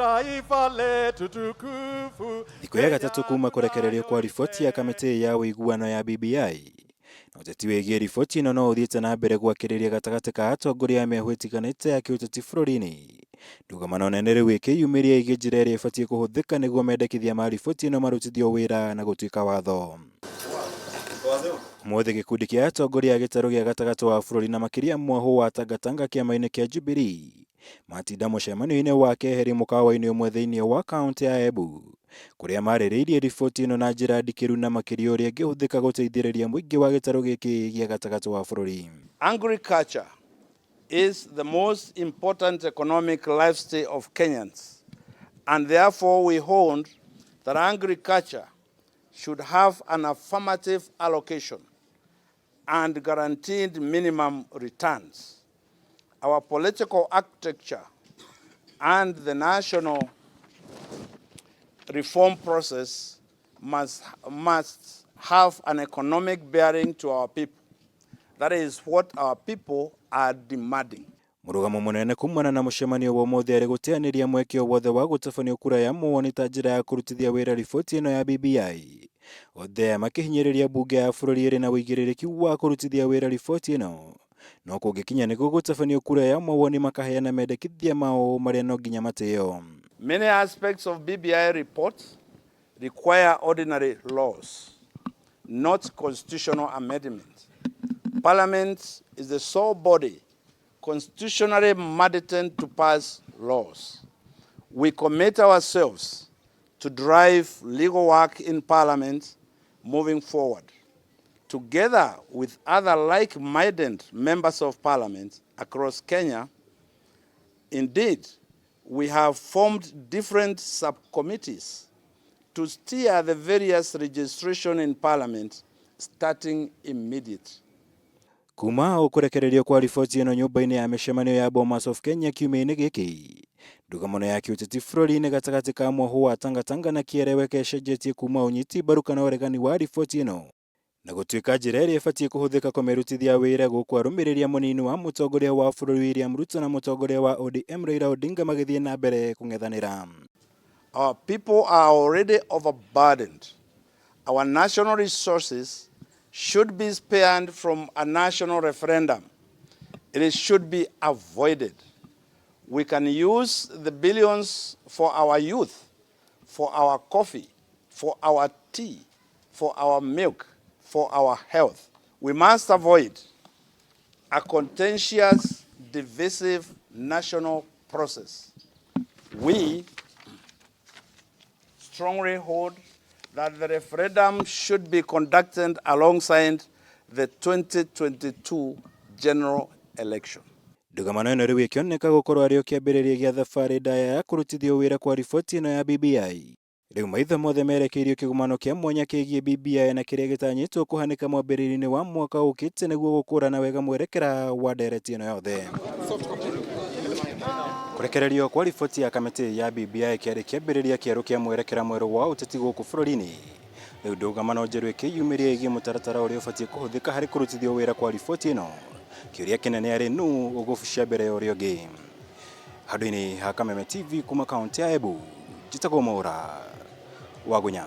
Taifa letu tukufu. Thikũ ya gatatũ kuma kũrekererio kwa riboti ya kamĩtĩ ya ũiguano ya BBI, na ũteti wĩgiĩ riboti ĩno no ũthiĩte na mbere gwakĩrĩria gatagatĩ ka atongoria a mĩahũ ĩtiganĩte ya kĩũteti bũrũri-inĩ. Ndũgamano nene rĩu ĩkĩyumĩria ĩgiĩ njĩra ĩrĩa ĩbatiĩ kũhũthĩka nĩguo mendekithia ma riboti ĩno marutithio wĩra na gũtuĩka watho. Ũmũthĩ gĩkundi kĩa atongoria a gĩtarũ gĩa gatagatĩ wa bũrũri na makĩria mwahũ wa Tangatanga kĩama-inĩ kĩa Jubilee matinda mũcemanio-inĩ wa keheri mũkawa-inĩ ũmwe thĩinĩ wa kaũntĩ ya Embu kũrĩa marĩrĩirie riboti ĩno na njĩra ndikĩru na makĩria ũrĩa ĩngĩhũthĩka gũteithĩrĩria mũingĩ wa gĩtarũ gĩkĩ gĩa gatagatĩ wa bũrũri. Agriculture is the most important economic lifestyle of Kenyans, and therefore we hold that agriculture should have an affirmative allocation and guaranteed minimum returns. Our political architecture and the national reform process must have an economic bearing to our people. That is what our people are demanding. Mũrũgamo mũnene kumana na mũcemanio wa ũmũthĩ arĩ gũteanĩria mweke o wothe wa gũtabanio kura ya mawoni ta njĩra ya kũrutithia wĩra riboti ĩno ya BBI. Othe aya makĩhinyĩrĩria mbunge ya bũrũri ĩrĩ na ũigĩrĩrĩki wa kũrutithia wĩra riboti ĩno no kũngĩkinya nĩguo gũtabanio kura ya mawoni makaheana mendekithia mao marĩa no nginya matĩo. Many aspects of BBI reports require ordinary laws, not constitutional amendments. Parliament is the sole body constitutionally mandated to pass laws. We commit ourselves to drive legal work in Parliament moving forward, together with other like-minded members of Parliament across Kenya. Indeed, we have formed different subcommittees to steer the various legislation in Parliament starting immediately. Kuma o kũrekererio kwa riboti ĩno nyũmba-inĩ ya mĩcemanio ya Bomas of Kenya kiumia-inĩ gĩkĩ, ndũgamano ya kĩũteti bũrũri-inĩ gatagatĩ ka mwahũ wa Tangatanga na kĩereweka ĩcenjetie kuma ũnyiti mbaru kana ũregani wa riboti ĩno na gũtuĩka njĩra ĩrĩa ĩbatiĩ kũhũthĩka kũmĩrutithia wĩra gũkũ arũmĩrĩri a mũnini wa mũtongoria wa bũrũri William Ruto na mũtongoria wa ODM Raila Odinga magĩthiĩ na mbere kũng'ethanĩra. Our people are already overburdened. Our national resources should be spared from a national referendum. It should be avoided. We can use the billions for our youth, for our coffee, for our tea, for our milk, for our health. We must avoid a contentious, divisive national process. We strongly hold that the referendum should be conducted alongside the 2022 general election. Ndũgamano ĩno rĩu ĩkĩoneka gũkorwo arĩ o kĩambĩrĩria gĩa thabarĩ ndaya ya kũrutithio wĩra kwa riboti ĩno ya BBI. Rĩu maitho mothe merekeirio kĩgomano kĩa mwanya kĩgiĩ BBI na kĩrĩa gĩtanyĩtwo kũhanĩka mwambĩrĩrio-inĩ wa mwaka ũkĩte nĩguo gũkũrana wega mwerekera wa ndereti ĩno yothe. Kũrekererio kwa riboti ya kamĩtĩ ya BBI kĩarĩ kĩambĩrĩria kĩerũ kĩa mwerekera mwerũ wa ũteti gũkũ bũrũri-inĩ. Rĩu ndũgamano njerũ ĩkĩyumĩria ĩgiĩ mũtaratara ũrĩa ũbatiĩ kũhũthĩka harĩ kũrutithio wĩra kwa riboti ĩno. Kĩũria kĩnene arĩ nũ ũgũbucia mbere ya ũrĩa ũngĩ. Handũ-inĩ ha Kameme TV kuma kaũntĩ ya Embu, njĩtagwo Mwaũra wa Gunya.